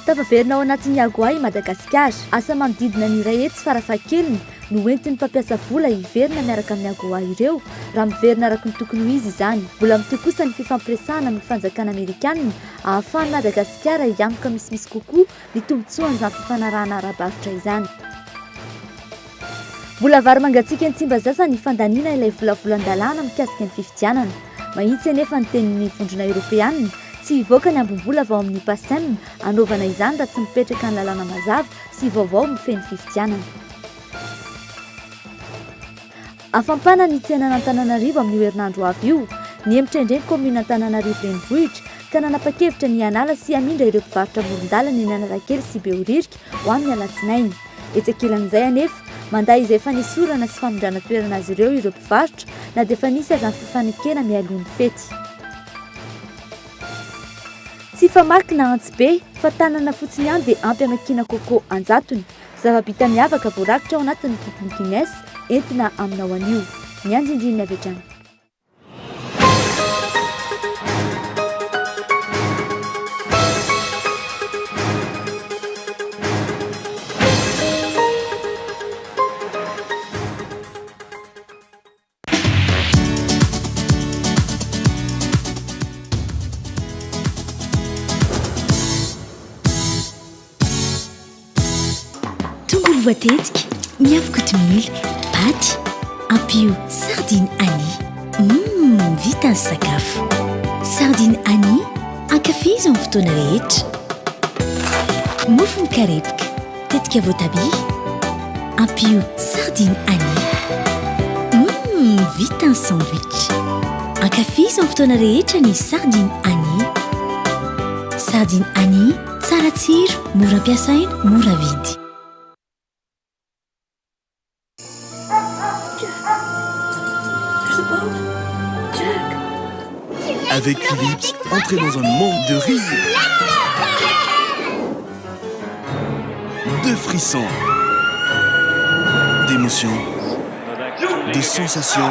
Tafaverina ao anatin'ny AGOA i Madagasikara. Asa manodidina ny 100 farafahakeliny no hoentin'ny mpampiasa vola hiverina miaraka amin'ny AGOA ireo raha miverina araka ny tokony ho izy izany. Mbola mitohy kosa ny fifampiresahana amin'ny fanjakana amerikanina ahafahan'i Madagasikara hianoka misimisy kokoa ny tombontsoan'izany fifanarahana ara-barotra izany. Mbola vary mangatsiaka eny Tsimbazaza ny fandaniana ilay volavolan-dalàna mikasika ny fifidianana. Mahitsy anefa ny tenin'ny Vondrona Eoropeanina, tsy hivoaka ny ambim-bola avy ao amin'ny Pacem hanaovana izany raha tsy mipetraka ny lalàna mazava sy vaovao mifehy ny fifidianana. Hafampana ny tsenan'Antananarivo amin'io herinandro ho avy io. Nihemotra indray ny kaominina Antananarivo Renivohitra ka nanapa-kevitra ny hanala sy hamindra ireo mpivarotra amoron-dalana eny Analakely sy Behoririka ho amin'ny alatsinainy. Etsy ankilan'izay anefa, mandà izay fanesorana sy famindrana toerana azy ireo ireo mpivarotra na dia efa nisy aza ny fifanekena mialoha ny fety. Tsy famaky na antsy be fa tanana fotsiny ihany dia ampy hamakiana coco an-jatony. Zava-bita miavaka voarakitra ao anatin'ny bokin'i Guinness entina aminao anio. Ny andindininy avy hatrany. Tongolo voatetika, miafy kotomila, paty, ampio sardine Annie. Mmm, vita ny sakafo. Sardine Annie, ankafizo amin'ny fotoana rehetra. Mofo mikarepoka. Tetika voatabia, ampio sardine Annie. Humm, vita ny sandwich. Ankafizo amin'ny fotoana rehetra ny sardine Annie. Sardine Annie, tsara tsiro, mora ampiasaina, mora vidy. Avec Philips, entrez dans un monde de rire, de frissons, d'émotions, de sensations.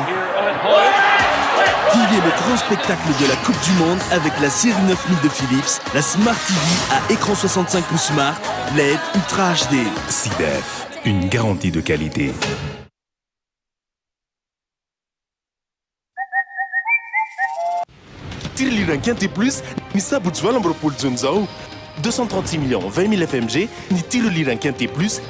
Vivez le grand spectacle de la Coupe du Monde avec la série 9000 de Philips, la Smart TV à écran 65 pouces Smart, LED Ultra HD. SIDEF, une garantie de qualité. Tirelire Quinté Plus ny sabotsy 28 jona izao. 236 millions 20 mille FMG ny tirelire Quinté Plus.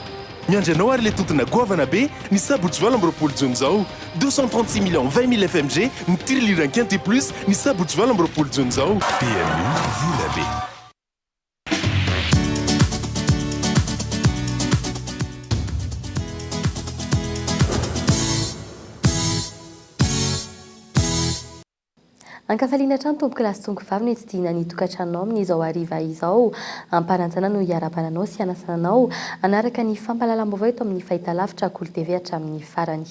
Miandry anao ary ilay tontona goavana be ny sabotsy 28 jona izao. 236 millions 20 mille FMG ny tirelire Quinté Plus ny sabotsy 28 jona izao. PMU vola be. Ankafaliana hatrany tompoko lahy sy tompoko vavy no hitsidihina ny tokantranonao amin'izao hariva izao. Ampanajana no hiarahabana anao sy hanasana anao hanaraka ny fampahalalam-baovao eto amin'ny fahitalavitra Kolo TV hatramin'ny farany.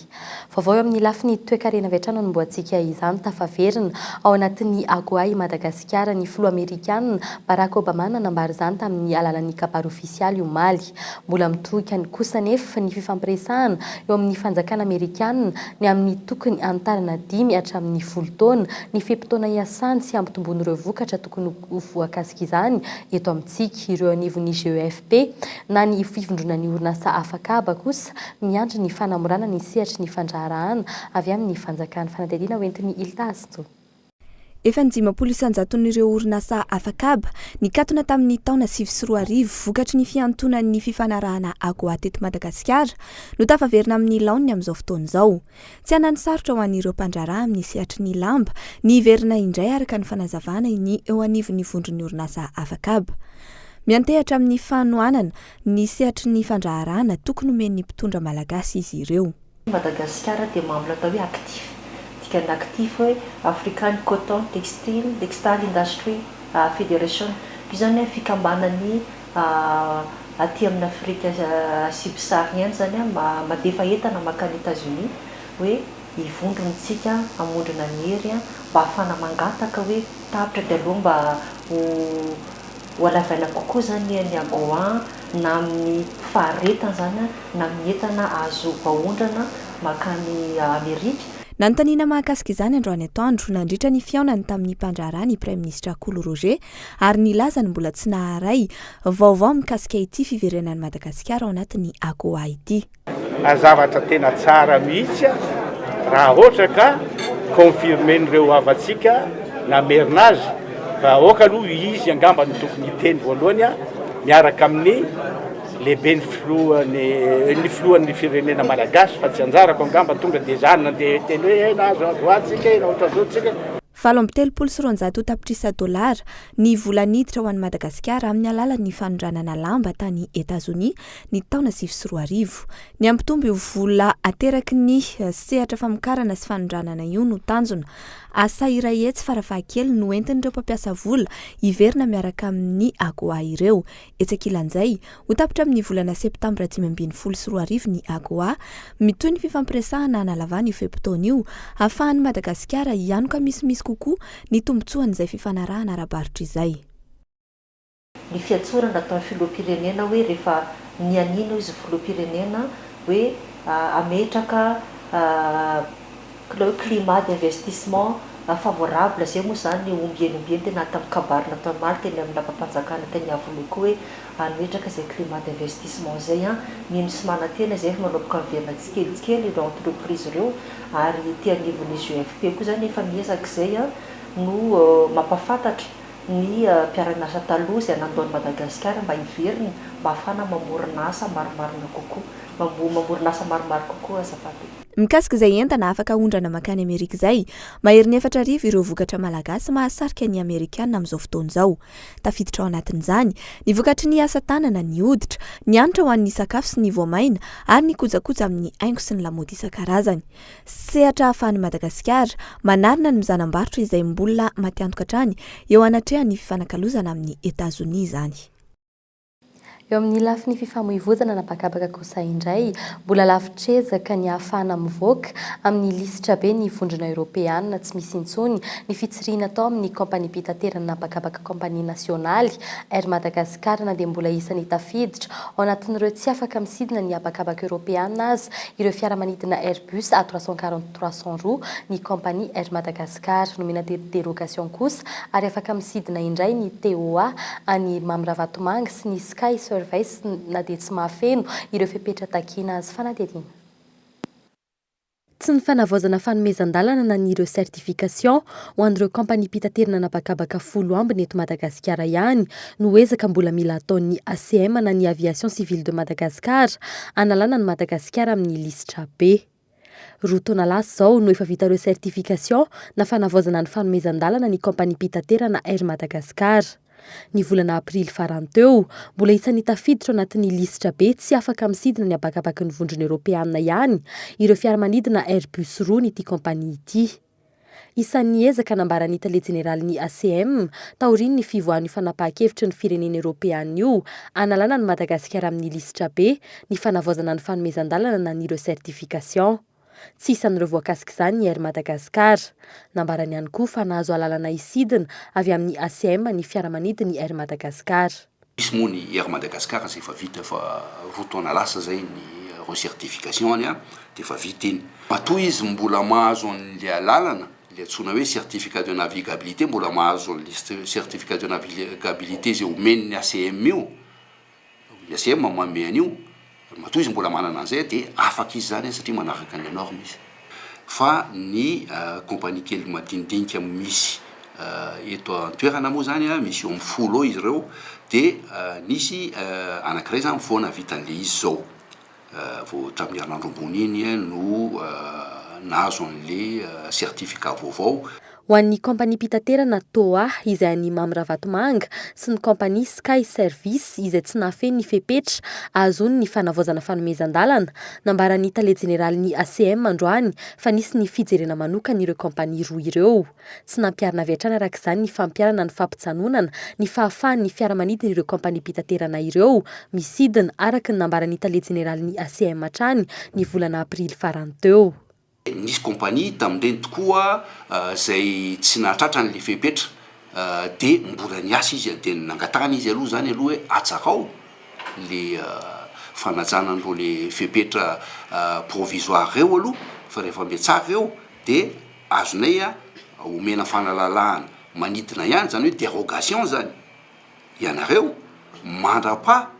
Vaovao eo amin'ny lafiny toekarena avy hatrany hanombohantsika izany. Tafaverina ao anatin'ny AGOA i Madagasikara ny filoha amerikanina Barack Obama nanambara izany tamin'ny alalan'ny kabary ofisialy omaly. Mbola mitohy kosa anefa ny fifampiresahana eo amin'ny fanjakana amerikanina ny amin'ny tokony hanitarana dimy hatramin'ny folo taona ny fe-potoana iasany sy hampitomboana ireo vokatra tokony ho voakasik'izany eto amintsika. Ireo anivon'ny GEFP na ny fivondronan'ny orinasa afak'haba kosa miandry ny fanamorana ny sehatry ny fandraharahana avy amin'ny fanjakana. Fanadihadiana hoentin'i Hilda Hasinjo. Efa ny 50 isan-jaton'ireo orinasa afak'haba nikatona tamin'ny taona 2009 vokatry ny fihantonan'ny fifanarahana Agoa teto Madagasikara no tafaverina amin'ny laoniny amin'izao fotoana izao. Tsy hanano sarotra ho an'ireo mpandraharaha amin'ny sehatry ny lamba ny hiverina indray araka ny fanazavana ny eo anivon'ny vondron'ny orinasa afak'haba. Miantehatra amin'ny fanohanana ny sehatry ny fandraharahana tokony homen'ny mpitondra malagasy izy ireo. Madagasikara dia mambra atao hoe actif, dikan'ny actif hoe African Cotton Textile Textile Industry Federation, io izany an fikambanan'ny aty amin'ny Afrika subsaharienne izany an mandefa entana mankany Etats Unis hoe hivondrona isika hamondrona ny hery an mba hahafahana mangataka hoe tapitra dia aleo mba ho Ho halavaina kokoa izany ny AGOA na amin'ny faharetany izany na amin'ny entana azo aondrana mankany Amerika. Nanontaniana mahakasika izany androany atoandro nandritra ny fihaonany tamin'ny mpandraharaha ny Praiminisitra Kolo Roger ary nilaza ny mbola tsy naharay vaovao mikasika ity fiverenan'i Madagasikara ao anatin'ny AGOA ity. Zavatra tena tsara mihitsy raha ohatra ka confirmer-n'ireo havantsika namerina azy fa aoka aloha izy angamba no tokony hiteny voalohany miaraka amin'ny lehiben'ny filohan'ny ny filohan'ny firenena malagasy fa tsy anjarako angamba tonga dia za nandeha hiteny hoe eh nahazo agoa tsika eh na ohatran'izao tsika. 238 tapitrisa dolara ny vola niditra ho an'i Madagasikara amin'ny alalan'ny fanondranana lamba tany Etazonia ny taona 2009. Ny hampitombo io vola ateraky ny sehatra famokarana sy fanondranana io no tanjona. Asa iray hetsy farafahakeliny no entin'ireo mpampiasa vola hiverina miaraka amin'ny AGOA ireo. Etsy ankilan'izay, ho tapitra amin'ny volana septambra 2015 ny AGOA. Mitohy ny fifampiresahana hanalavana io fe-potoana io, hahafahan'i Madagasikara hianoka misimisy kokoa ny tombontsoan'izay fifanarahana ara-barotra izay. Ny fiantsorana nataon'ny filoham-pirenena hoe rehefa nianiana hoy izy filoham-pirenena hoe hametraka Ilay hoe climat d'investissement favorable izay moa izany ombieny ombieny tena tamin'ny kabary nataony omaly teny amin'ny lapam-panjakana teny Iavoloha koa hoe hametraka izay climat d'investissement izay an! Mino sy manantena izay fa manomboka miverina tsikelikely ireo entreprise ireo ary ety anivon'ny GFP koa izany efa miezaka izay an no mampafantatra ny mpiara-miasa taloha izay nandao an'i Madagasikara mba hiverina mba hahafahana mamorona asa marimarina kokoa mamorona asa maromaro kokoa azafady. Mikasika izay entana afaka aondrana mankany Amerika izay, maherin'ny 4000 ireo vokatra malagasy mahasarika ny Amerikana amin'izao fotoana izao. Tafiditra ao anatin'izany, ny vokatry ny asa tanana, ny hoditra, ny hanitra ho an'ny sakafo sy ny voamaina ary ny kojakoja amin'ny haingo sy ny lamaody isan-karazany. Sehatra ahafahan'i Madagasikara manarina ny mizanam-barotra izay mbola matiantoka hatrany eo anatrehan'ny fifanakalozana amin'i Etazonia izany. Eo amin'ny lafiny fifamoivoizana an'habakabaka kosa indray, mbola lavitr'ezaka ny hahafahana mivoaka amin'ny lisitra be ny Vondrona Eoropeana tsy misy intsony ny fitsirihina atao amin'ny kaompaniam-pitaterana an'habakabaka kaompania nasionaly Air Madagascar na dia mbola isan'ny tafiditra ao anatin'ireo tsy afaka misidina ny habakabaka Eoropeana aza ireo fiaramanidina Airbus A 340 302 ny kaompania Air Madagascar. Nomena dérogation kosa ary afaka misidina indray ny TOA an'i Mamy Ravatomanga sy ny Sky Service na dia tsy mahafeno ireo fepetra takiana azy. Fanadihadiana. Tsy ny fanavaozana fanomezan-dalana na ny ireo certification ho an'ireo kaompaniam-pitaterana an'habakabaka folo ambiny eto Madagasikara ihany no ezaka mbola mila ataon'ny ACM na ny Aviation Civile de Madagascar hanalana an'i Madagasikara amin'ny lisitra B. Roa taona lasa izao no efa vita recertification na fanavaozana ny fanomezan-dalana ny kaompaniam-pitaterana Air Madagascar. Ny volana aprily farany teo, mbola isan'ny tafiditra ao anatin'ny lisitra be tsy afaka misidina ny habakabaky ny Vondrona Eoropeanina ihany ireo fiaramanidina Airbus roa n'ity kaompania ity. Isan'ny ezaka nambaran'ny tale jeneralin'ny ACM taorian'ny fivoahan'io fanapahan-kevitry ny firenena eoropeanina io hanalana an'i Madagasikara amin'ny lisitra be ny fanavaozana ny fanomezan-dalana na ny recertification. Tsy isan'ireo voakasik'izany ny Air Madagascar. Nambarany ihany koa fa nahazo alalana hisidina avy amin'ny ACM ny fiaramanidin'ny Air Madagascar. Misy moa ny Air Madagascar izay efa vita efa roa taona lasa izay ny recertification-ny dia efa vita iny. Matoa izy mbola mahazo an'ilay alalana, ilay antsoina hoe certificat de navigabilité, mbola mahazo an'ilay certificat de navigabilité izay omen'ny ACM io, ny ACM manome an'io, Matoa izy mbola manana an'izay dia afaka izy izany satria manaraka an'ilay norme izy. Fa ny compagnie kely madinidinika misy eto an-toerana moa izany, misy eo amin'ny folo eo izy ireo, dia nisy anankiray izany vao nahavita an'ilay izy izao. Vao tamin'ny herinandro ambony iny no nahazo an'ilay certificat vaovao. Ho an'ny kaompaniam-pitaterana Toa izay an'i Mamy Ravatomanga sy ny kaompania Sky Service izay tsy nahafeno ny fepetra ahazoany ny fanavaozana fanomezan-dalana, nambaran'ny tale jeneralin'ny ACM androany fa nisy ny fijerena manokana ireo kaompania roa ireo. Tsy nampiharina avy hatrany araka izany ny fampiharana ny fampijanonana ny fahafahan'ny fiaramanidin'ireo kaompaniam-pitaterana ireo misidina, araka ny nambaran'ny tale jeneralin'ny ACM hatrany ny volana aprily farany teo. Nisy compagnie tamin'ireny tokoa izay tsy nahatratra an'ilay fepetra dia mbola niasa izy dia nangatahana izy aloha izany aloha hoe atsarao le fanajana an'ireo le fepetra provisoire ireo aloha fa rehefa mihatsara ireo. De azonay omena fanalalahana manidina ihany, zany hoe dérogation zany ianareo mandrapaha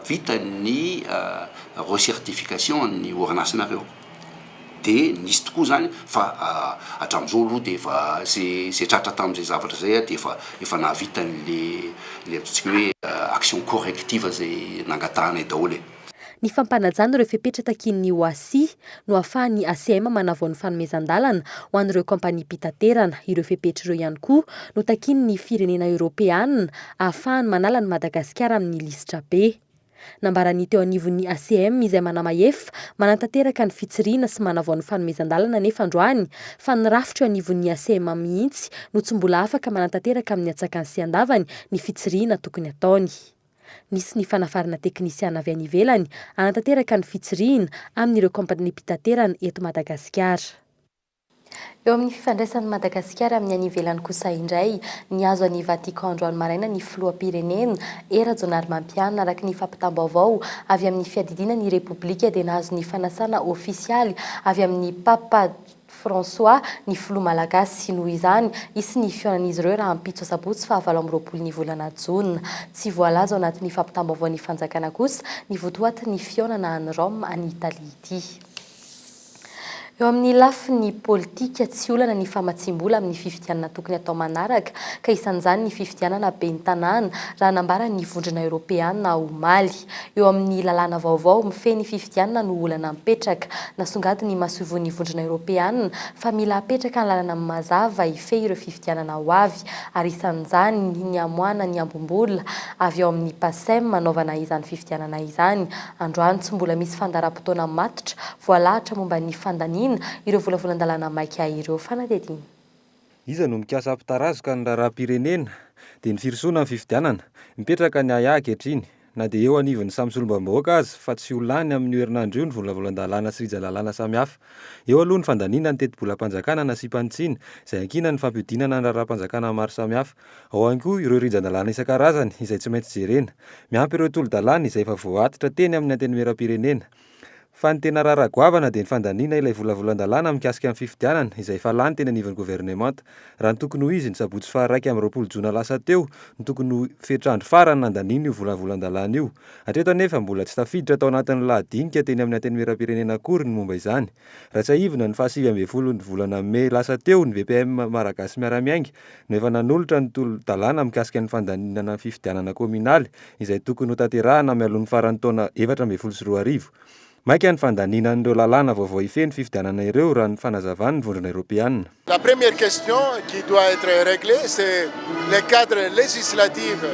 vita ny recertification ny orinasanareo. De nisy tokoa zany fa hatram'izao aloha de efa ze ze tratra tam'zay zavatra zay de efa efa nahavita an'le le ataontsika hoe action corrective zay nangatahanay daholo e. Ny fampanajana ireo fepetra takian'ny OACI no ahafahan'ny ACM manavao ny fanomezan-dalana ho an'ireo kaompaniam-pitaterana. Ireo fepetra ireo ihany koa no takian'ny firenena eoropeanina ahafahany manala an'i Madagasikara amin'ny lisitra be. Nambaran'ny teo anivon'ny ACM izay manamahefa, manatanteraka ny fitsirihina sy manavao ny fanomezan-dalana anefa androany fa ny rafitra eo anivon'ny ACM mihitsy no tsy mbola afaka manatanteraka amin'ny antsakany sy andavany ny fitsirihina tokony ataony. Nisy ny fanafarana teknisiana avy any ivelany hanatanteraka ny fitsirihina amin'ireo kaompaniam-pitaterana eto Madagasikara. Eo amin'ny fifandraisan'i Madagasikara amin'ny any ivelany kosa indray, nihazo an'i Vatican androany maraina ny filoham-pirenena, Hery Rajaonarimampianina. Araka ny fampitam-baovao avy amin'ny fiadidiana ny Repoblika dia nahazo ny fanasana ofisialy avy amin'ny Papa François ny filoha malagasy. Noho izany, hisy ny fihaonan'izy ireo rahampitso asabotsy faha 28 ny volana jona. Tsy voalaza ao anatin'ny fampitam-baovaon'ny fanjakana kosa ny votoatin'ny fihaonana any Rome any Italie ity. Eo amin'ny lafiny politika, tsy olana ny famatsiam-bola amin'ny fifidianana tokony hatao manaraka, ka isan'izany ny fifidianana ben'ny tanàna, raha nambaran'ny Vondrona Eoropeana omaly. Eo amin'ny lalàna vaovao mifehy ny fifidianana no olana mipetraka. Nasongadin'ny masoivohon'ny Vondrona Eoropeana fa mila apetraka ny lalana mazava hifehy ireo fifidianana ho avy, ary isan'izany ny hamoahana ny ambom-bola avy ao amin'ny Pacem hanaovana izany fifidianana izany. Androany tsy mbola misy fandaharam-potoana matotra voalahatra momba ny fandaniana ireo volavolan-dalàna maika ireo. Fanadihadiana. Iza no mikasa hampitarazoka ny raharaham-pirenena? Dia ny firosoana amin'ny fifidianana. Mipetraka ny ahiahy ankehitriny, na dia eo anivon'ny samy solombavambahoaka aza, fa tsy ho lany amin'io herinandro io ny volavolan-dalàna sy rijan-dalàna samihafa. Eo aloha ny fandaniana ny tetibolam-panjakana nasiam-panitsiana, izay ankinan'ny fampihodinana ny raharaham-panjakana maro samihafa. Ao ihany koa ireo rijan-dalàna isan-karazany izay tsy maintsy jerena, miampy ireo tolo-dalàna izay efa voaatitra teny amin'ny Antenimierampirenena. Fa ny tena raharaha goavana dia ny fandaniana ilay volavolan-dalàna mikasika ny fifidianana izay efa lany teny anivon'ny governemanta. Raha ny tokony ho izy, ny sabotsy faha 21 jona lasa teo no tokony ho fetr'andro farany nandaniana io volavolan-dalàna io. Hatreto anefa mbola tsy tafiditra tao anatin'ny lahadinika teny amin'ny Antenimierampirenena akory ny momba izany. Raha tsiahivina, ny faha 19 ny volana mey lasa teo ny VPM Malagasy Miara-Miainga no efa nanolotra ny tolo-dalàna mikasika ny fandaminana ny fifidianana kaominaly izay tokony hotanterahina mialoha ny faran'ny taona 2014. Maika ny fandaniana an'ireo lalàna vaovao hifehy ny fifidianana ireo raha ny fanazavan'ny Vondrona Eoropeana. La première question qui doit être réglée, c'est le cadre législatif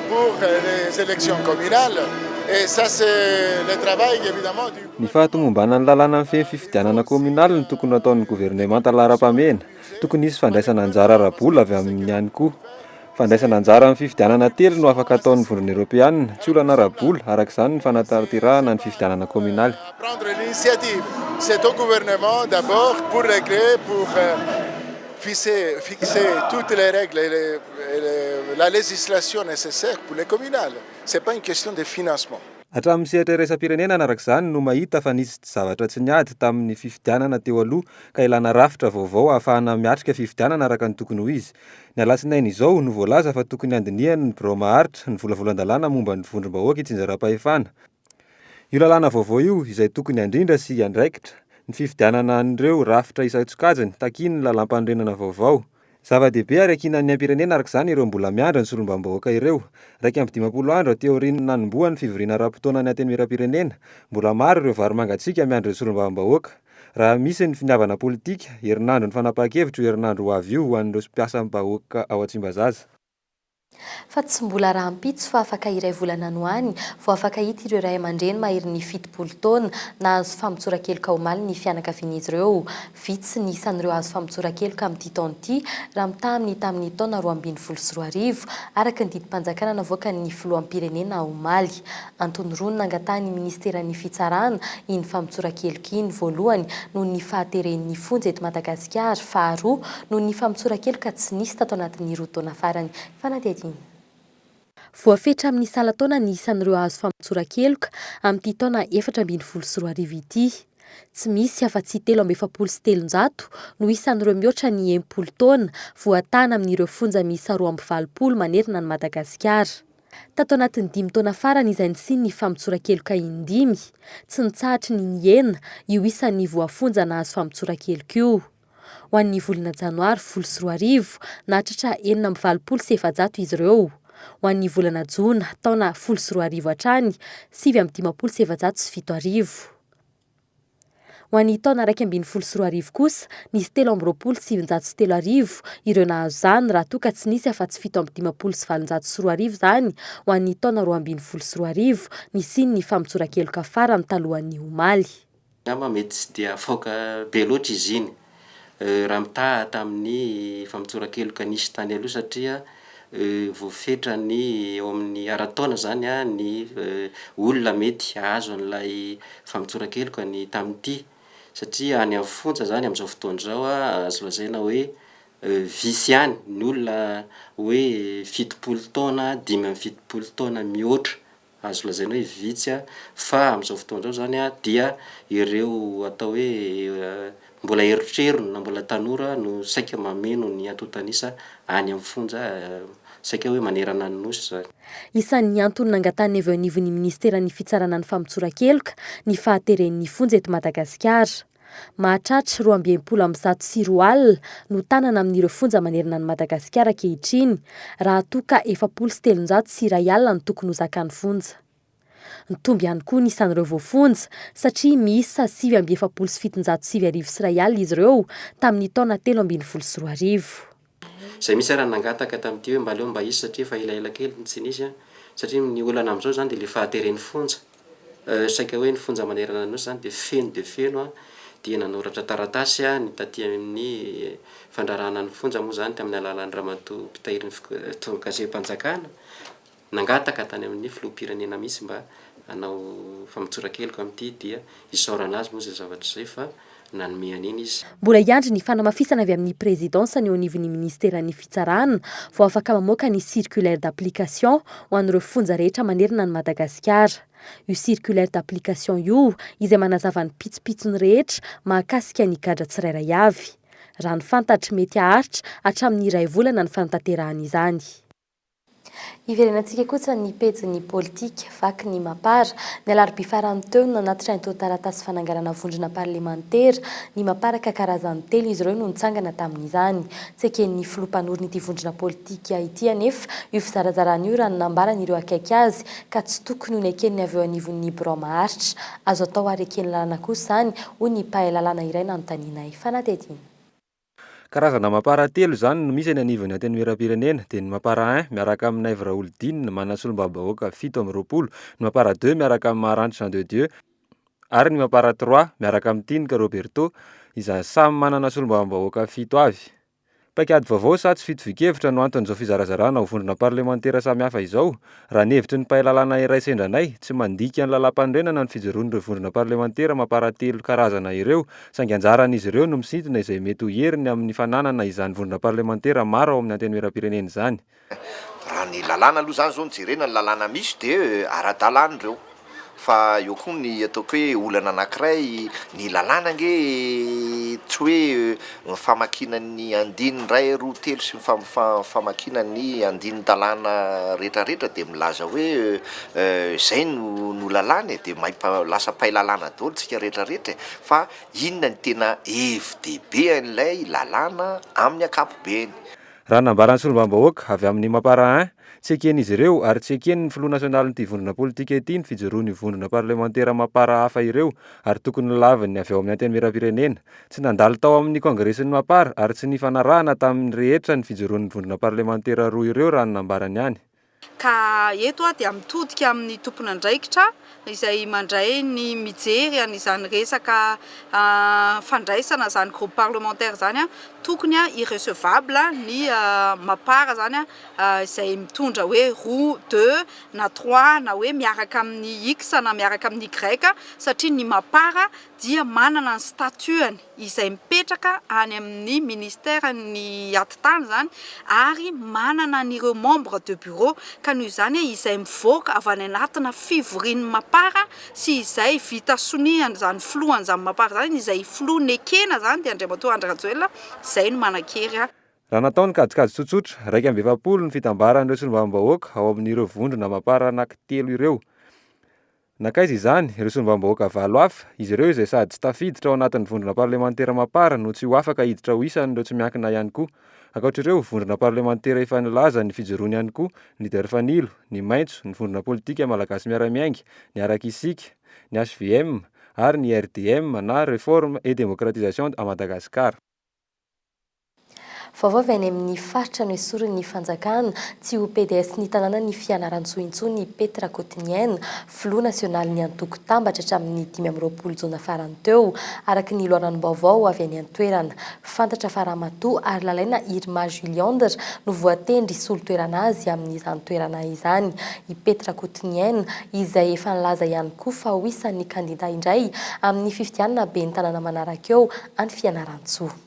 pour les élections communales et ça c'est le travail évidemment du. Ny fahatomombanan'ny lalàna mifehy ny fifidianana kaominaly no tokony ho ataon'ny governemanta laharam-pahamehana. Tokony hisy fandraisana anjara ara-bola avy aminy ihany koa. Fandraisana anjara amin'ny fifidianana telo no afaka ataon'ny Vondrona Eoropeanina. Tsy olana ara-bola, araka izany, ny fanatanterahana ny fifidianana kaominaly. Prendre l'initiative, c'est au gouvernement d'abord pour régler, pour fixer, fixer toutes les règles et les, et les, la législation nécessaire pour les communales. C'est pas une question de financement. Hatramin'ny sehatra iraisam-pirenena araka izany no mahita fa nisy zavatra tsy niady tamin'ny fifidianana teo aloha ka ilana rafitra vaovao ahafahana miatrika fifidianana araka ny tokony ho izy. Ny alatsinainy izao no voalaza fa tokony handinihan'ny birao maharitra ny volavolan-dalàna momba ny vondrom-bahoaka itsinjaram-pahefana. Io lalàna vaovao io izay tokony handrindra sy hiandraikitra ny fifidianana an'ireo rafitra isan-tsokajiny takian'ny lalàmpanorenana vaovao. Zava-dehibe ary ankinan'ny aim-pirenena araka izany ireo mbola miandry ny solombavambahoaka ireo. 51 andro aty aorian'ny nanombohan'ny fivoriana ara-potoana ny Antenimierampirenena, mbola maro ireo vary mangatsiaka miandry ny solombavambahoaka. Raha misy ny finiavana politika, herinandron'ny fanapahan-kevitra io herinandro ho avy io ho an'ireo mpiasam-bahoaka ao Tsimbazaza. Fa tsy mbola rahampitso fa afaka iray volana any ho any vao afaka hita ireo ray aman-dreny maherin'ny 70 taona nahazo famotsoran-keloka omaly ny fianakavian'izy ireo. Vitsy ny isan'ireo azo famotsoran-keloka amin'ity taona ity raha mitaha amin'ny tamin'ny taona 2012, araka ny didim-panjakana navoakan'ny filoham-pirenena omaly. Antony roa no nangatahan'ny minisiteran'ny Fitsarana iny famotsoran-keloka iny, voalohany, noho ny fahateren'ny fonja eto Madagasikara, faharoa, noho ny famotsoran-keloka tsy nisy tato anatin'ny roa taona farany. Fanadihadiana. Voafetra amin'ny salan-taona ny isan'ireo hahazo famotsoran-keloka amin'ity taona 2014 ity. Tsy misy afa-tsy 343 no isan'ireo mihoatra ny 60 taona voatana amin'ireo fonja miisa 82 manerana an'i Madagasikara. Tato anatin'ny dimy taona farany izay nisian'ny famotsoran-keloka in-dimy, tsy nitsahatry ny nihena io isan'ny voafonja nahazo famotsoran-keloka io. Ho an'ny volana janoary 2010, nahatratra 486 izy ireo. Ho an'ny volana jona taona 2010 hatrany, 459. Ho an'ny taona 2011 kosa, nisy 2923 ireo nahazo izany raha toa ka tsy nisy afa-tsy 857 izany ho an'ny taona 2012 nisian'ny famotsoran-keloka farany talohan'ny omaly. Angamba mety tsy dia avoaka be loatra izy iny raha mitaha tamin'ny famotsoran-keloka nisy tany aloha satria voafetra ny eo amin'ny ara-taona izany ny olona mety hahazo an'ilay famotsoran-keloka ny tamin'ity satria any amin'ny fonja izany amin'izao fotoana izao azo lazaina hoe vitsy ihany ny olona hoe 70 taona, 75 taona mihoatra Azo lazaina hoe vitsy fa amin'izao fotoana izao izany dia ireo atao hoe mbola erotrerony na mbola tanora no saika mameno ny antontan'isa any amin'ny fonja saika hoe manerana ny Nosy izany. Isan'ny antony nangatahan'ny avy eo anivon'ny minisiteran'ny Fitsarana ny famotsoran-keloka ny fahateren'ny fonja eto Madagasikara. Mahatratra 262 no tanana amin'ireo fonja manerana an'i Madagasikara ankehitriny, raha toa ka 340 no tokony ho zakan'ny fonja. Nitombo ihany koa ny isan'ireo voafonja, satria miisa 749 izy ireo tamin'ny taona 2013. Izay mihitsy ary nangataka tamin'ity hoe mba aleo mba hisy satria efa elaela kely no tsy nisy an, satria ny olana amin'izao izany dia ilay fahateren'ny fonja, saika hoe ny fonja manerana ny Nosy izany dia feno dia feno an, dia nanoratra taratasy aho ny taty amin'ny fandraharahana ny fonja moa izany tamin'ny alalan'ny ramatoa mpitahiry ny fitondran-kasem-panjakana, Nangataka tany amin'ny filoham-pirenena mihitsy mba hanao famotsoran-keloka amin'ity dia isaorana azy moa izay zavatra izay fa nanome an'iny izy. Mbola hiandry ny fanamafisana avy amin'ny prezidansa ny eo anivon'ny minisiteran'ny fitsarana vao afaka mamoaka ny circulaire d'application ho an'ireo fonja rehetra manerana an'i Madagasikara. Io circulaire d'application io izay manazava ny pitsopitsony rehetra mahakasika ny gadra tsirairay avy. Raha ny fantatra, mety haharitra hatramin'ny iray volana ny fanatanterahana izany. Hiverenantsika kosa ny pejin'ny politika, vaky ny Mapar. Ny alarobia farany teo no nanatitra ny taratasy fananganana vondrona parlemantera ny Mapar ka karazany telo izy ireo no nitsangana tamin'izany. Tsy eken'ny filoha mpanorina ity vondrona politika ity anefa io fizarazarana io raha ny nambaran'ireo akaiky azy ka tsy tokony ho neken'ny avy eo anivon'ny birao maharitra. Azo atao ary eken'ny lalàna kosa izany, hoy ny mpahay lalàna iray nanontanianay. Fanadihadiana. Karazana Mapar telo izany no misy eny anivon'ny Antenimierampirenena, dia ny Mapar un miaraka amin'i Naivo Raholdina, manana solombavambahoaka 27, ny Mapar deux miaraka amin'i Maharante Jean de Dieu, ary ny Mapar trois miaraka amin'i Tinika Roberto, izay samy manana solombavambahoaka fito avy. Paikady vaovao sa tsy fitovian-kevitra no anton'izao fizarazarana ho vondrona parlemantera samihafa izao? Raha ny hevitry ny mpahay lalàna iray sendra anay, tsy mandika ny lalàmpanorenana ny fijoroan'ireo vondrona parlemantera mamparatelo karazana ireo, saingy anjaran'izy ireo no misintona izay mety ho heriny amin'ny fananana izany vondrona parlemantera maro ao amin'ny Antenimierampirenena izany. Raha ny lalàna aloha izany izao no jerena, ny lalàna misy dia ara-dalàna ireo. Fa eo koa ny ataoko hoe olana anankiray, ny lalàna ange tsy hoe ny famakiana ny andininy iray, roa, telo sy ny famakiana ny andinin-dalàna rehetrarehetra dia milaza hoe izay no no lalàna e, dia mahay lasa mpahay lalàna daholo tsika rehetrarehetra e, fa inona ny tena hevi-dehibe an'ilay lalàna amin'ny ankapobeny. Raha ny nambaran'ny solombavambahoaka avy amin'ny Mapar un, tsy eken'izy ireo ary tsy eken'ny filoha nasionalin'ity vondrona politika ity ny fijoroan'io vondrona parlemantera Mapar hafa ireo ary tokony holavin'ny avy ao amin'ny Antenimierampirenena. Tsy nandalo tao amin'ny kongresin'ny Mapar ary tsy nifanarahana tamin'ny rehetra ny fijoroan'ny vondrona parlemantera roa ireo raha ny nambarany ihany. Ka eto aho dia mitodika amin'ny tompon'andraikitra izay mandray ny mijery an'izany resaka fandraisana izany groupe parlementaire izany, tokony irrecevable ny mapar zany izay mitondra hoe roa, deux na trois na hoe miaraka amin'ny X na miaraka amin'ny Y satria ny mapar dia manana ny statut-ny izay mipetraka any amin'ny ministeran'ny atitany izany ary manana an'ireo membres de bureau ka noho izany izay mivoaka avy any anatina fivorian'ny mapar sy izay vita sonian'izany filohan'izany mapar izany, izay filoha nekena izany dia Andriamatoa Andry Rajoelina, izay no manan-kery. Raha natao ny kajikajy tsotsotra, 41 ny fitambaran'ireo solombavambahoaka ao amin'ireo vondrona mapar anankitelo ireo. Nankaiza izany ireo solombavambahoaka valo hafa, izy ireo izay sady tsy tafiditra ao anatin'ny vondrona parlemantera mapar no tsy ho afaka hiditra ho isan'ireo tsy miankina ihany koa. Ankoatra ireo, vondrona parlemantera efa nilaza ny fijoroany ihany koa ny Leader Fanilo, ny Maitso, ny vondrona politika Malagasy Miara-Miainga, ny Araka Isika, ny hvm ary ny RDM na Reforme et Démocratisation à Madagascar. Vaovao avy any amin'ny faritra noesorin'ny fanjakana, tsy ho pds ny tanànan'i Fianarantsoa intsony i Pety Rakotoniaina, filoha nasionalin'ny antoko Tambatra hatramin'ny 25 jona farany teo, araka ny loharanom-baovao avy any an-toerana. Fantatra fa Ramatoa Harilalaina Irma Juliandre no voatendry hisolo toerana azy amin'izany toerana izany. I Pety Rakotoniaina, izay efa nilaza ihany koa fa ho isan'ny kandida indray amin'ny fifidianana ben'ny tanàna manaraka eo any Fianarantsoa.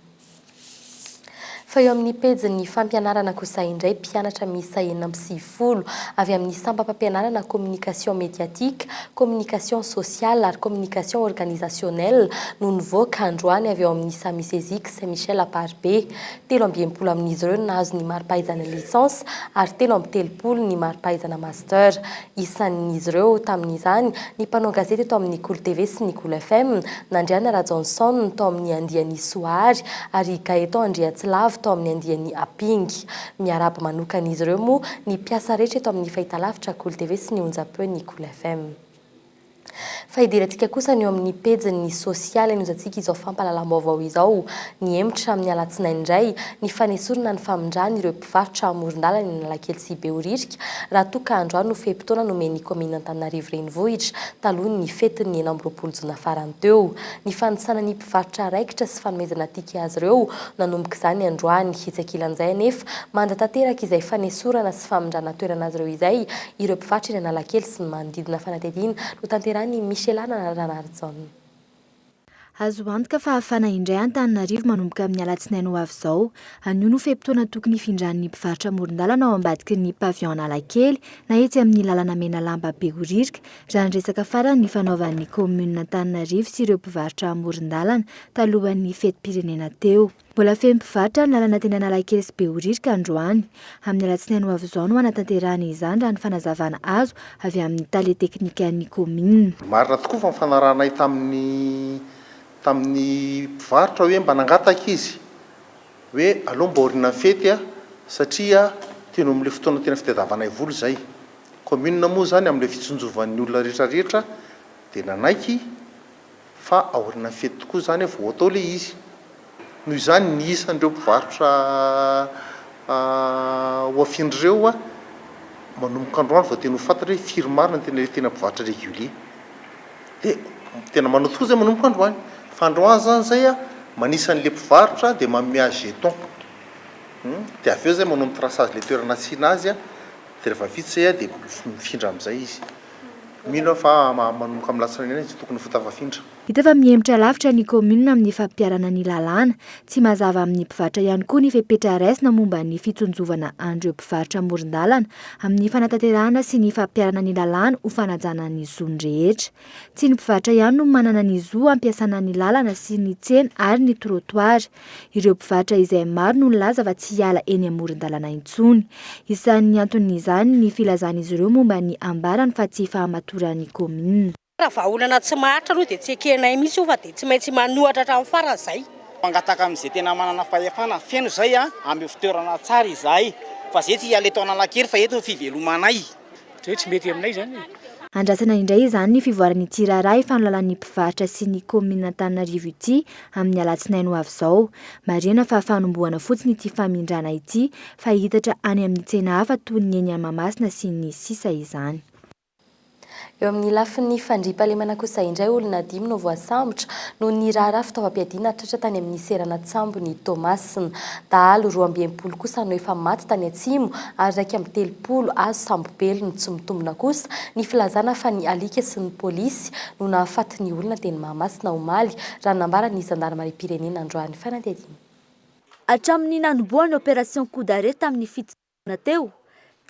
Fa eo amin'ny pejin'ny fampianarana kosa indray, mpianatra miisa 96 avy amin'ny sampam-pampianarana Communication médiatique, Communication sociale ary Communication organisationnelle no nivoaka androany avy ao amin'ny Samisezic Saint Michel Amparibe. 63 amin'izy ireo no nahazo ny mari-pahaizana licence ary 33 ny mari-pahaizana master. Isan'izy ireo tamin'izany ny mpanao gazety eto amin'ny Kolo TV sy ny Kolo FM, Nandriana Rajaonson tao amin'ny andiany Soahary ary Gaëtan Andriatsilavo tao amin'ny andiany Apingy. Miarahaba manokana izy ireo moa ny mpiasa rehetra eto amin'ny fahitalavitra Kolo TV sy ny onjam-peon'ny Kolo FM. Fa hidirantsika kosa ny eo amin'ny pejin'ny sosialy anozantsika izao fampahalalam-baovao izao. Nihemotra amin'ny alatsinainy indray ny fanesorana ny famindrana ireo mpivarotra amoron-dalana eny Analakely sy Behoririka raha toa ka androany no fe-potoana nomen'ny kaominina Antananarivo Renivohitra talohan'ny fetin'ny 26 jona farany teo. Ny fanisana ny mpivarotra raikitra sy fanomezana ticket azy ireo nanomboka izany androany. Etsy ankilan'izay anefa, manda tanteraka izay fanesorana sy famindrana toerana azy ireo izay ireo mpivarotra eny Analakely sy ny manodidina fanadihadiana notanterahin'i Michelana Ranarijaona. Azo antoka fa hafana indray Antananarivo manomboka amin'ny alatsinainy ho avy izao. Anio no fe-potoana tokony hifindran'ny mpivarotra amoron-dalana ao ambadiky ny pavillon Analakely na etsy amin'ny lalana Menalamba Behoririka, raha ny resaka farany nifanaovan'ny kaominina Antananarivo sy ireo mpivarotra amoron-dalana talohan'ny fetim-pirenena teo. Mbola feno mpivarotra ny lalana teny Analakely sy Behoririka androany. Amin'ny alatsinainy ho avy izao no hanatanterahana izany raha ny fanazavana azo avy amin'ny tale teknikan'ny kaominina. Marina tokoa fa nifanarahanay tamin'ny tamin'ny mpivarotra hoe mba nangataka izy hoe aleo mba aorianan'ny fety satria teny amin'ilay fotoana tena fitadiavanay vola izay. Kaominina moa izany amin'ilay fitsinjovan'ny olona rehetra rehetra dia nanaiky Fa aorianan'ny fety tokoa izany vao atao ilay izy. Noho izany ny isan'ireo mpivarotra ho afindra ireo manomboka androany vao tena ho fantatra hoe firy marina ny tena tena mpivarotra régulier. Dia tena manao tokoa izay manomboka androany. Fa androany izany izay manisa an'ilay mpivarotra dia manome azy jeton. Dia avy eo izay manao ny traçage ilay toerana asiana azy dia rehefa vita izay dia mifindra amin'izay izy. Mino aho fa manomboka amin'ny latsinainy ihany izy tokony ho tafafindra. Hita fa mihemotra lavitra ny kaominina amin'ny fampiharana ny lalàna. Tsy mazava amin'ny mpivarotra ihany koa ny fepetra raisina momba ny fitsinjovana an'ireo mpivarotra amoron-dalana amin'ny fanatanterahana sy ny fampiharana ny lalàna ho fanajana ny zon'ny rehetra. Tsy ny mpivarotra ihany no manana ny zo hampiasana ny lalana sy ny tsena ary ny trottoir. Ireo mpivarotra izay maro no nilaza fa tsy hiala eny amoron-dalana intsony. Isan'ny anton'izany ny filazan'izy ireo momba ny ambarany fa tsy fahamatoran'ny kaominina. Raha vahaolana tsy maharitra aloha dia tsy ekenay mihitsy io fa dia tsy maintsy manohatra hatramin'ny farany izay. Mangataka amin'izay tena manana fahefana feno izay ameo fitoerana tsara izahay fa izay tsy hiala eto Analakely fa eto ny fivelomanay. Zay tsy mety aminay zany e. Andrasana indray izany ny fivoaran'ity raharaha ifanolalan'ny mpivarotra sy ny kaominina Antananarivo ity amin'ny alatsinainy ho avy izao. Marihana fa fanombohana fotsiny ity famindrana ity fa hihitatra any amin'ny tsena hafa toy ny eny Mahamasina sy ny sisa izany. Eo amin'ny lafiny fandriampahalemana kosa indray, olona dimy no voasambotra noho ny raharaha fitaovam-piadiana tratra tany amin'ny seranan-tsambon'i Toamasina. Dahalo 62 kosa no efa maty tany Atsimo ary 31 azo sambo-belona. Tsy mitombina kosa ny filazana fa ny alika sy ny polisy no nahafaty ny olona teny Mahamasina omaly, raha ny nambaran'ny zandarimariam-pirenena androany. Fanadihadiana. Hatramin'ny nanombohan'ny opération coup d'arrêt tamin'ny fito jona teo,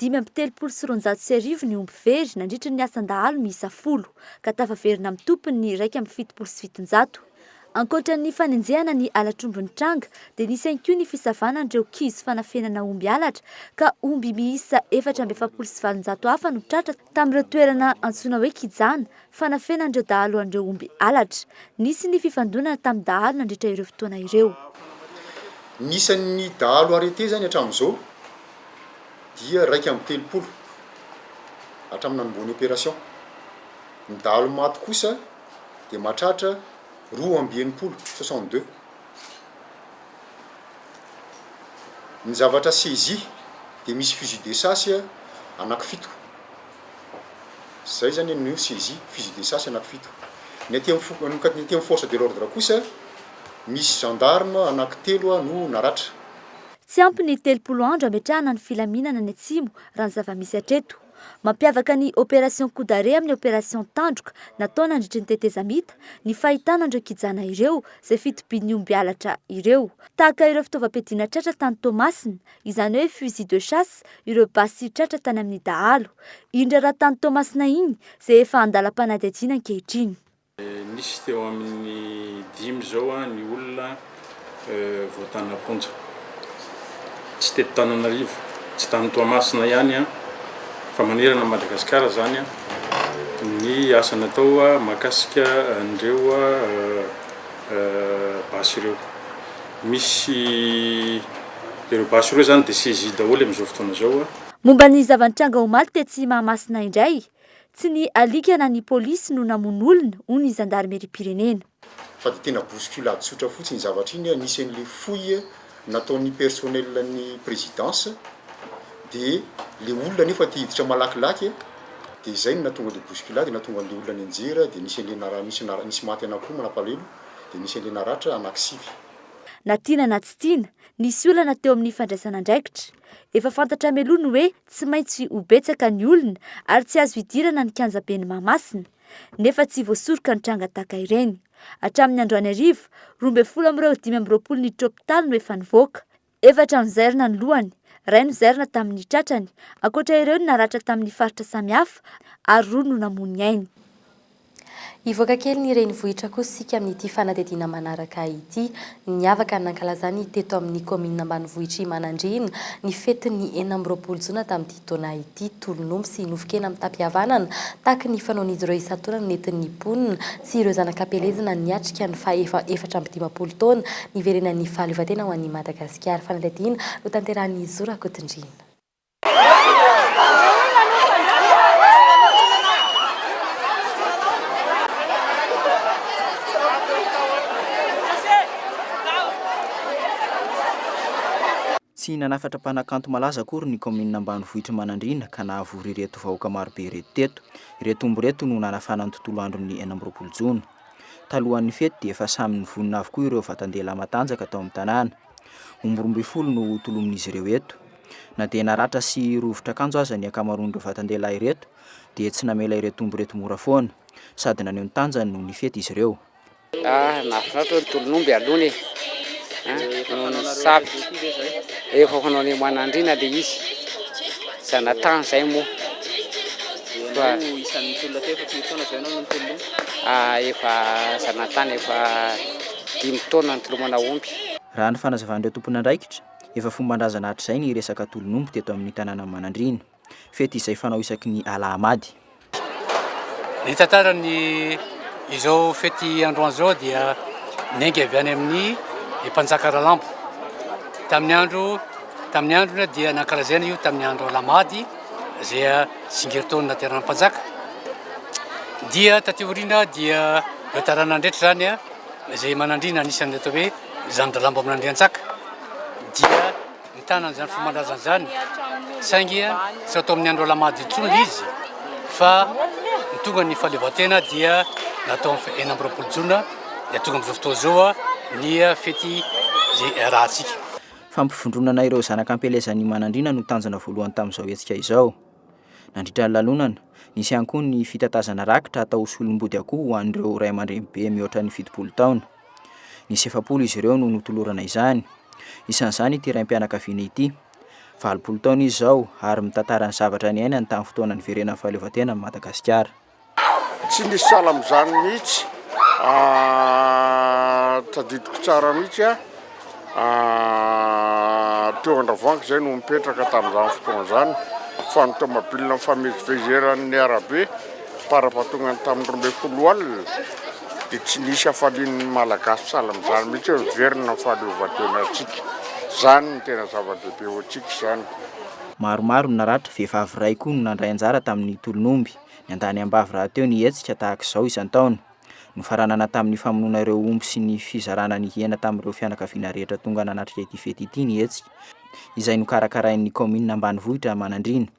1235 ny omby very nandritra ny asan-dahalo miisa folo, ka tafaverina amin'ny tompony ny 771. Ankoatra ny fanenjehana ny halatr'omby nitranga, dia nisy ihany koa ny fisavana an'ireo kizo fanafenana omby halatra, ka omby miisa 844 hafa no tratra tamin'ireo toerana antsoina hoe kijana, fanafenan'ireo dahalo an'ireo omby halatra. Nisy ny fifandonana tamin'ny dahalo nandritra ireo fotoana ireo. Ny isan'ny dahalo arrêté zany hatramin'izao dia 31 hatramin'ny nanombohan'ny opération. Ny dahalo maty kosa dia mahatratra 62, 62. Ny zavatra saisie dia misy fusil de chasse anaky fito. Zay zany no saisie, fusil de chasse anaky fito. Ny aty amin'ny foko- ny aty amin'ny force de l'ordre kosa Misy gendarme anaky telo no naratra. Tsy ampy ny 30 andro hametrahana ny filaminana any Atsimo raha ny zava-misy hatreto. Mampiavaka ny Opération coup d'arrêt amin'ny Opération Tandroka natao nandritry ny tetezamita ny fahitana an'ireo kijana ireo izay fitobian'ny omby halatra ireo. Tahaka ireo fitaovam-piadiana tratra tany Toamasina, izany hoe fusil de chasse, ireo basy tratra tany amin'ny dahalo. Iny raharaha tany Toamasina iny izay efa andalam-panadihadiana ankehitriny. Nisy teo amin'ny dimy izao ny olona voatana am-ponja. Tsy teto Tananarivo, tsy tany Toamasina ihany fa manerana an'i Madagasikara izany ny asa natao mahakasika an'ireo basy ireo. Misy ireo basy ireo izany dia saisie daholo amin'izao fotoana izao. Momba ny zava-nitranga omaly tetsy Mahamasina indray, Tsy ny alika na ny polisy no namono olona, hoy ny zandarimeriam-pirenena. Fa dia tena bousculade tsotra fotsiny iny zavatra iny, nisy an'le fouille nataon'ny personnel ny présidence, dia le olona nefa te hiditra malakilaky, dia izay no nahatonga an'le bousculade, nahatonga an'le olona nianjera, dia nisy an'le nara- nisy nara- nisy maty anankiroa manapalahelo, dia nisy an'le naratra anankisivy. Na tiana na tsy tiana, nisy olana teo amin'ny fandraisana andraikitra. Efa fantatra mialoha ny hoe tsy maintsy ho betsaka ny olona ary tsy azo idirana ny kianjaben'i Mahamasina, nefa tsy voasoroka ny tranga tahaka ireny. Hatramin'ny androany hariva, 12 amin'ireo 25 niditra hopitaly no efa nivoaka. Efatra nozairina ny lohany, iray nozairina tamin'ny tratrany, ankoatra ireo ny naratra tamin'ny faritra samihafa ary roa no namoy ny ainy. Hivoaka kely ny renivohitra kosa isika amin'ity fanadihadiana manaraka ity. Niavaka ny nankalazany teto amin'ny kaominina ambanivohitr'i Manandriana ny fetin'ny 26 jona tamin'ity taona ity. Tolon'omby sy nofon-kena mitam-pihavanana tahaka ny fanaon'izy ireo isan-taona no nentin'ny mponina sy ireo zanak'Ampielezana niatrika ny faha 54 taona niverenan'ny fahaleovantena ho an'i Madagasikara. Fanadihadiana notanterahin'i Zo Rakotondriana. Tsy nanafatra mpanakanto malaza akory ny kaominina ambanivohitr'i Manandriana ka nahavory ireto vahoaka marobe ireto teto. Ireto omby ireto no nanafana ny tontolo andron'ny 26 jona. Talohan'ny fety dia efa samy nivonona avokoa ireo vatan-dehilahy matanjaka tao amin'ny tanàna. Omby 12 no hotolomin'izy ireo eto. Na dia naratra sy rovitra akanjo aza ny ankamaroan'ireo vatan-dehilahy ireto dia tsy namela ireto omby ireto mora foana. Sady naneho ny tanjany no nifety izy ireo. Ah, nahafinaritra ny tolon'omby aloha e. Noho ny sabika. Efa fanao any Manandriana le izy. Zanatany zay moa. Fa isan'ny nitolona teo efa firy taona zao ianao no nitolona omby? Ah, efa zanatany efa dimy taona nitolomana omby. Raha ny fanazavan'ireo tompon'andraikitra, Efa fomban-drazana hatrizay ny resaka tolon'omby teto amin'ny tanànan'i Manandriana. Fety izay fanao isaky ny alahamady. Ny tantaran'ny izao fety androany izao dia niainga avy any amin'ny mpanjaka Ralambo. Tamin'ny andro tamin'ny androny dia nankalazaina io tamin'ny andro alahamady izay tsingerin-taona nateran'ny mpanjaka. Dia taty aoriana dia ireo taranany rehetra izany izay Manandriana anisan'ny atao hoe Zandrilambo amin'Andrianjaka dia mitana an'izany fomban-drazana izany saingy tsy atao amin'ny andro alahamady intsony ilay izy fa tonga ny fahaleovantena dia natao amin'ny 26 jona dia tonga amin'izao fotoana izao ny fety izay iarahantsika. Fampivondronana ireo zanaka am-pielezan'i Manandriana no tanjona voalohany tamin'izao hetsika izao. Nandritra ny lanonana, nisy ihany koa ny fitatazana rakitra atao ho solombody akoho ho an'ireo ray aman-drenibe mihoatra ny 70 taona. Nisy 40 izy ireo no notolorana izany. Isan'izany ity raim-pianakaviana ity. 80 taona izy izao ary mitantara ny zavatra niainany tamin'ny fotoana niverenan'ny fahaleovantena amin'i Madagasikara. Tsy nisy sahala amin'izany mihitsy, tadidiko tsara mihitsy aho, teo Andravoahangy izay no nipetraka tamin'izany fotoana izany, fa ny tomobile nifamezivezy eran'ny arabe fara-pahatongany tamin'ny 12 alina dia tsy nisy hafalian'ny Malagasy sahala amin'izany mihitsy hoe miverina ny fahaleovantenantsika. Izany no tena zava-dehibe ho antsika izany. Maromaro ny naratra, vehivavy iray koa no nandray anjara tamin'ny tolon'omby. Niandany am-bavy rahateo ny hetsika tahaka izao isan-taona. Nofaranana tamin'ny famonoana ireo omby sy ny fizarana ny hena tamin'ireo fianakaviana rehetra tonga nanatrika ity fety ity ny hetsika, izay nokarakarain'ny kaominina ambanivohitra Manandriana.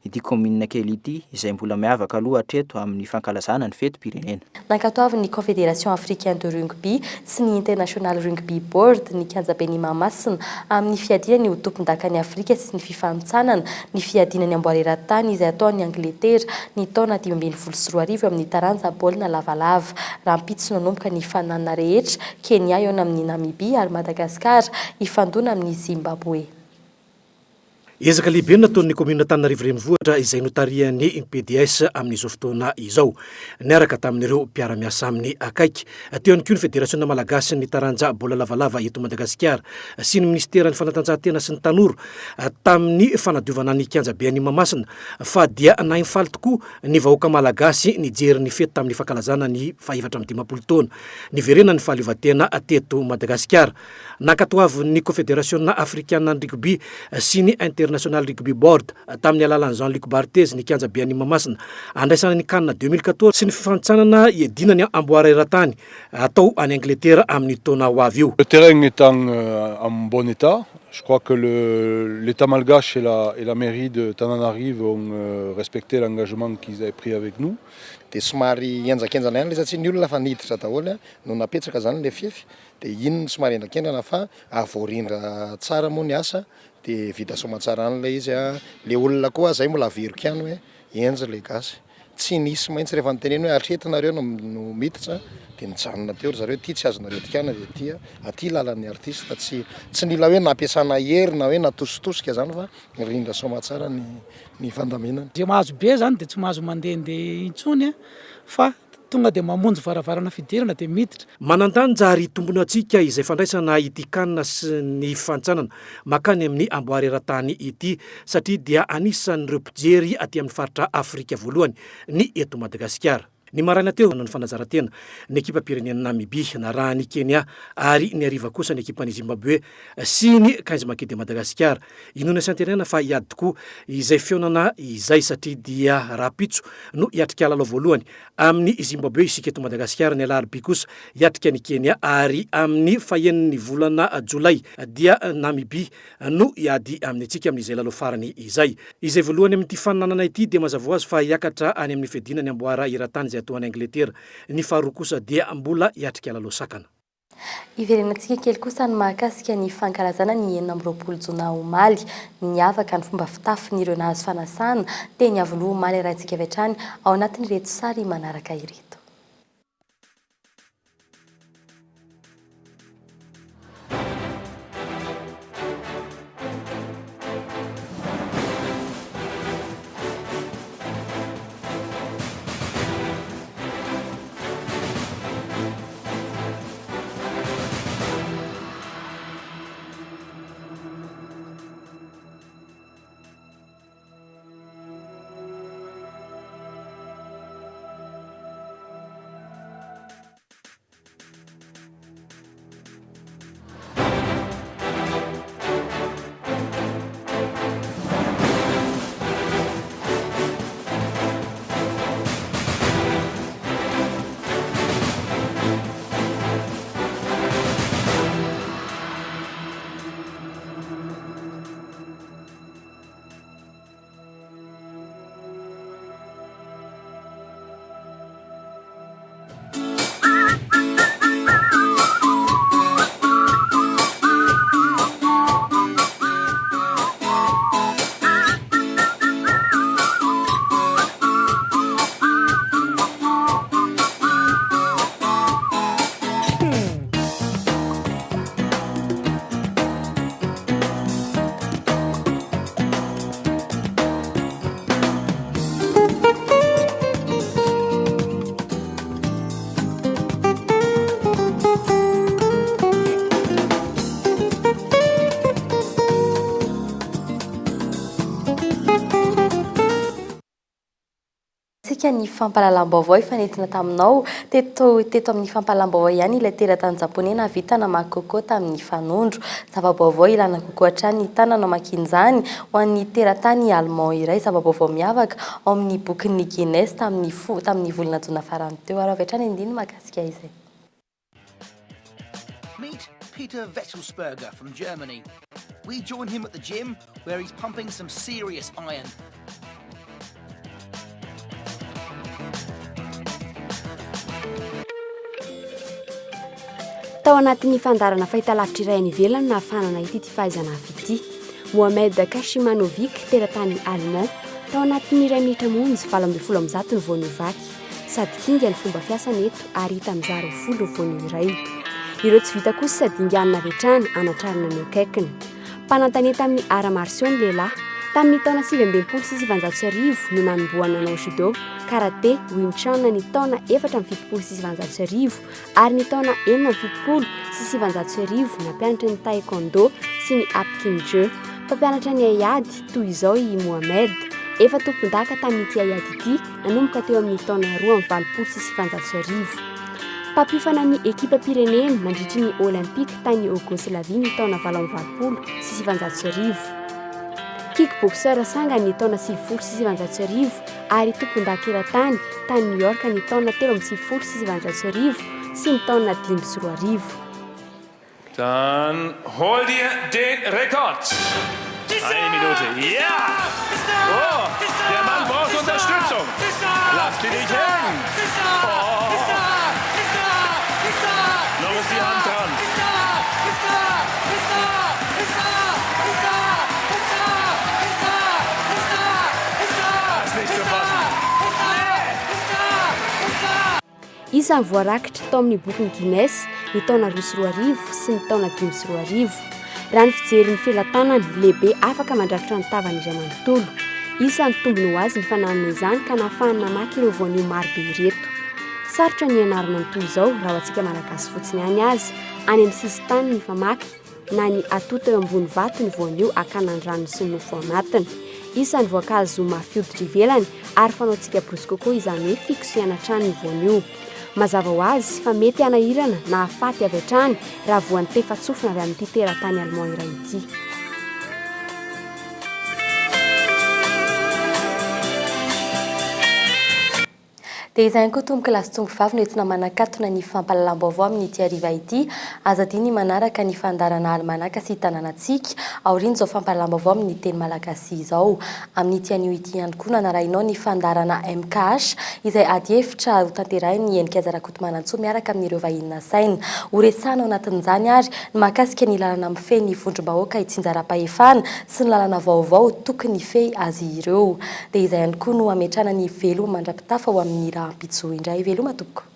Ity kaominina kely ity, izay mbola miavaka aloha hatreto amin'ny fankalazana ny fetim-pirenena. Nankatoavin'ny Confédération Africaine de Rugby sy ny International Rugby Board ny kianjaben'i Mahamasina amin'ny fiadiana ny ho tompondakan'i Afrika sy ny fifanintsanana ny fiadiana ny amboara eran-tany izay hatao any Angletera ny taona 2015 eo amin'ny taranja baolina lavalava. Rahampitso nanomboka ny fananana rehetra, Kenya hihaona amin'i Namibia ary Madagasikara hifandona amin'i Zimbabwe. Ezaka lehibe no nataon'ny kaominina Antananarivo Renivohitra izay notarihan'ny PDS amin'izao fotoana izao, niaraka tamin'ireo mpiara-miasa aminy akaiky. Teo ihany koa ny Federasiona malagasin'ny taranja baolina lavalava eto Madagasikara sy ny minisiteran'ny fanatanjahantena sy ny tanora tamin'ny fanadiovana ny kianjaben'i Mahamasina fa dia nahay nifaly tokoa ny vahoaka malagasy nijery ny fety tamin'ny fankalazana ny faha-54 taona niverenan'ny fahaleovantena teto Madagasikara. Nankatoavin'ny Kofederasiona Afrikanan'ny Rugby sy ny International Rugby Board tamin'ny alalan'i Jean Luc Barthez ny kianja be an'i Mahamasina handraisana ny Can 2014 sy ny fifanintsanana hiadiana ny amboara eran-tany hatao any Angletera amin'ny taona ho avy io. Le terrain est en en bon état, je crois que le l'Etat malgache et la et la mairie de Tananarive ont respecté l'engagement qu'ils avaient pris avec nous. Dia somary henjakenjana ihany ilay satria ny olona efa niditra daholo no napetraka izany ilay fefy Dia iny no somary hendrakendrana fa voarindra tsara moa ny asa dia vita soamantsara any ilay izy a. Ilay olona koa zay mbola averiko ihany hoe henjy ilay gasy. Tsy nisy maintsy rehefa niteneno hoe hatreto nareo no no miditra dia nijanona teo ry zareo, ity tsy azonareo dikana dia ity a, aty lalan'ny artiste tsy tsy nila hoe nampiasana hery na hoe natositosika zany fa nirindra soamantsara ny ny fandaminana. Izay mahazo be zany dia tsy mahazo mandehandeha intsony fa Tonga dia mamonjy varavarana fidirana dia miditra. Manan-danja ary tombony ho antsika izay fandraisana ity can sy ny fantsanana mankany amin'ny amboara eran-tany ity satria dia anisan'ireo mpijery aty amin'ny faritra Afrika voalohany ny eto Madagasikara. Ny maraina teo nanao ny fanazaran-tena ny ekipam-pirenen'i Namibia narahan'i Kenya ary ny hariva kosa ny ekipan'i Zimbabwe sy ny Quinze Makis de Madagascar. Inoana sy antenaina fa hiady tokoa izay fihaonana izay satria dia rahampitso no hiatrika lalao voalohany Amin'i Zimbabwe isika eto Madagasikara, ny alarobia kosa hiatrika an'i Kenya ary amin'ny fahenin'ny volana jolay dia Namibia no hiady amin'ny antsika amin'izay lalao farany izay. Izay voalohany amin'ity faninanana ity dia mazava ho azy fa hiakatra any amin'ny fiadiana ny amboara eran-tany izay atao any Angletera. Ny faharoa kosa dia mbola hiatrika lalao sakana. Hiverenantsika kely kosa ny mahakasika ny fankalazana ny 26 jona omaly. Niavaka ny fomba fitafin'ireo nahazo fanasana teny Iavoloha omaly arahintsika avy hatrany ao anatin'ireto sary manaraka ireto. Famaranantsika ny fampahalalam-baovao efa nentina taminao teto teto amin'ny fampahalalam-baovao ihany ilay teratany japoney nahavita namaky coco tamin'ny fanondro. Zava-baovao ilana coco hatrany ny tanana namakiana izany ho an'ny teratany allemand iray. Zava-baovao miavaka ao amin'ny bokin'ny Guinness tamin'ny tamin'ny volana jona farany teo. Ary avy hatrany andininy mahakasika izay. Meet Peter Wettelsperger from Germany. We join him at the gym where he's pumping some serious iron. Tao anatin'ny fandaharana fahitalavitra iray any ivelany no nahafahana nahita ity fahaizana hafa ity. Mohamed Kashimanovic, teratany Allemand. Tao anatin'ny iray minitra monja, 118 no voanio vaky. Sady kinga ny fomba fiasany eto ary hita mizara ho folo ny voanio iray. Ireo tsy vita kosa dinganina avy hatrany hanatrarana ny eo akaikiny. Mpanan-talenta amin'ny arts martiaux ny lehilahy. Tamin'ny taona 1969 no nanombohany nanao judo, karate, wing chun ny taona 1974 ary ny taona 1976 nampianatra ny taekwondo sy ny hapkindo. Mpampianatra ny haiady toy izao i Mohamed. Efa tompondaka tamin'ity haiady ity nanomboka teo amin'ny taona 1982. Mpampiofana ny ekipam-pirenena nandritry ny Olympique tany Iogoslavia ny taona 1988. Kick-boxer sangany ny taona 1990 ary tompondaka eran-tany tany New York ny taona 1993 sy ny taona 2005. Dann hol dir den Rekord! Eine Minute. Ja! Oh, der Mann braucht Unterstützung. Lass die nicht hängen. Oh. Noch ist die Hand dran. Das ist nicht zu fassen. Isan'ny voarakitra tao amin'ny bokin'i Guinness ny taona 2002 sy ny taona 2005. Raha ny fijery ny felatanany, lehibe afaka mandrakotra ny tavany iray manontolo. Isan'ny tombony ho azy ny fananana izany ka nahafahany namaky ireo voanio maro be ireto. Sarotra ny hianarana ny toy izao raha ho antsika Malagasy fotsiny ihany aza, any amin'ny sisin-tany ny famaky na ny atoto eo ambony vato ny voanio hakana ny ranony sy ny nofo ao anatiny. Isan'ny voankazo mafy hoditra ivelany ary fanaontsika borosy coco izany hoe fikosehana hatrany ny voanio. Mazava ho azy fa mety hanahirana na hahafaty avy hatrany raha voan'ny tefa-tsofina avy amin'ity teratany allemand iray ity. Dia izay ihany koa tompoko lahy sy tompoko vavy no entina manakatona ny fampahalalam-baovao amin'ity hariva ity. Aza adino ny manaraka ny fandaharana Almanaka sy Tanànantsika aorian'izao fampahalalam-baovao amin'ny teny malagasy izao. Amin'ity anio ity ihany koa no hanarahinao ny fandaharana MKH izay adihevitra hotanterahin'i Heninkaja Rakotomanantsoa miaraka amin'ireo vahiny nasaina. Horesahana ao anatin'izany ary ny mahakasika ny lalana mifehy ny vondrom-bahoaka itsinjaram-pahefana sy ny lalana vaovao tokony hifehy azy ireo. Dia izay ihany koa no hametrahana ny veloma mandra-pitafa ho amin'ny rahampitso indray. Veloma tompoko.